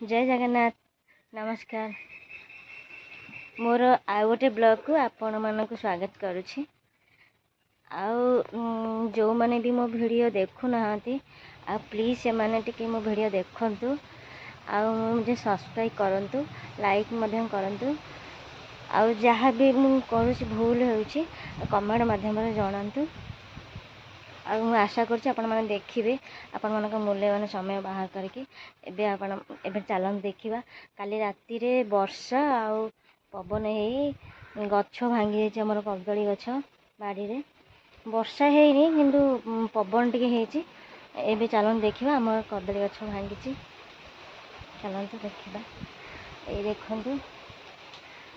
ଜୟ ଜଗନ୍ନାଥ, ନମସ୍କାର। ମୋର ଆଉ ଗୋଟେ ବ୍ଲଗ୍କୁ ଆପଣମାନଙ୍କୁ ସ୍ୱାଗତ କରୁଛି। ଆଉ ଯେଉଁମାନେ ବି ମୋ ଭିଡ଼ିଓ ଦେଖୁନାହାନ୍ତି, ଆଉ ପ୍ଲିଜ୍ ସେମାନେ ଟିକେ ମୋ ଭିଡ଼ିଓ ଦେଖନ୍ତୁ, ଆଉ ଯେ ସବସ୍କ୍ରାଇବ୍ କରନ୍ତୁ, ଲାଇକ୍ ମଧ୍ୟ କରନ୍ତୁ। ଆଉ ଯାହା ବି ମୁଁ କରୁଛି ଭୁଲ ହେଉଛି, କମେଣ୍ଟ ମାଧ୍ୟମରେ ଜଣାନ୍ତୁ। ଆଉ ମୁଁ ଆଶା କରୁଛି ଆପଣମାନେ ଦେଖିବେ ଆପଣମାନଙ୍କ ମୂଲ୍ୟବାନ ସମୟ ବାହାର କରିକି। ଏବେ ଆପଣ ଏବେ ଚାଲନ୍ତୁ ଦେଖିବା। କାଲି ରାତିରେ ବର୍ଷା ଆଉ ପବନ ହେଇ ଗଛ ଭାଙ୍ଗି ଯାଇଛି, ଆମର କଦଳୀ ଗଛ ବାଡ଼ିରେ। ବର୍ଷା ହେଇନି, କିନ୍ତୁ ପବନ ଟିକେ ହେଇଛି। ଏବେ ଚାଲନ୍ତୁ ଦେଖିବା, ଆମର କଦଳୀ ଗଛ ଭାଙ୍ଗିଛି, ଚାଲନ୍ତୁ ଦେଖିବା। ଏଇ ଦେଖନ୍ତୁ,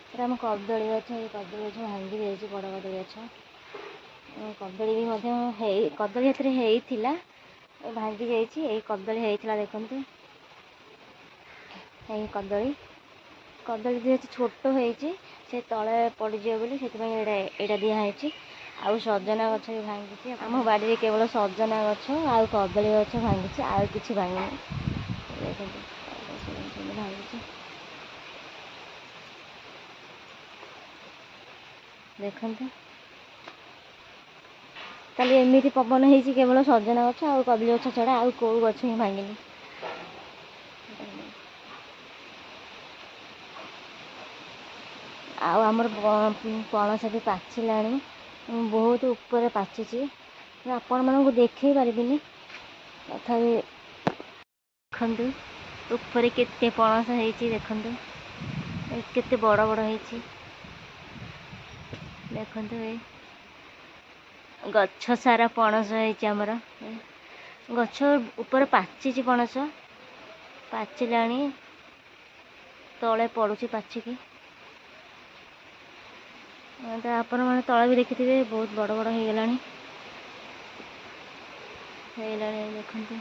ଏଇଟା ଆମ କଦଳୀ ଗଛ। ଏଇ କଦଳୀ ଗଛ ଭାଙ୍ଗି ଯାଇଛି, ବଡ଼ କଦଳୀ ଗଛ। କଦଳୀ ବି ମଧ୍ୟ ହେଇ, କଦଳୀ ଏଥିରେ ହେଇଥିଲା, ଭାଙ୍ଗି ଯାଇଛି। ଏଇ କଦଳୀ ହେଇଥିଲା, ଦେଖନ୍ତୁ ଏଇ କଦଳୀ। କଦଳୀ ଯେହେତୁ ଛୋଟ ହେଇଛି, ସେ ତଳେ ପଡ଼ିଯିବ ବୋଲି ସେଥିପାଇଁ ଏଇଟା ଦିଆହେଇଛି। ଆଉ ସଜନା ଗଛ ବି ଭାଙ୍ଗିଛି। ଆମ ବାଡ଼ିରେ କେବଳ ସଜନା ଗଛ ଆଉ କଦଳୀ ଗଛ ଭାଙ୍ଗିଛି, ଆଉ କିଛି ଭାଙ୍ଗିନି। ଦେଖନ୍ତୁ, ଭାଙ୍ଗିଛି, ଦେଖନ୍ତୁ। କାଲି ଏମିତି ପବନ ହେଇଛି, କେବଳ ସଜନା ଗଛ ଆଉ କଦଳୀ ଗଛ ଛଡ଼ା ଆଉ କେଉଁ ଗଛ ହିଁ ଭାଙ୍ଗିନି। ଆଉ ଆମର ପଣସ ବି ପାଚିଲାଣି, ବହୁତ ଉପରେ ପାଚିଛି। ଆପଣମାନଙ୍କୁ ଦେଖେଇ ପାରିବିନି, ତଥାପି ଦେଖନ୍ତୁ ଉପରେ କେତେ ପଣସ ହେଇଛି। ଦେଖନ୍ତୁ କେତେ ବଡ଼ ବଡ଼ ହେଇଛି। ଦେଖନ୍ତୁ, ଏ ଗଛ ସାରା ପଣସ ହେଇଛି ଆମର। ଗଛ ଉପରେ ପାଚିଛି ପଣସ, ପାଚିଲାଣି, ତଳେ ପଡ଼ୁଛି ପାଚିକି। ତ ଆପଣମାନେ ତଳେ ବି ଦେଖିଥିବେ, ବହୁତ ବଡ଼ ବଡ଼ ହେଇଗଲାଣି, ହେଇଗଲାଣି ଦେଖନ୍ତୁ।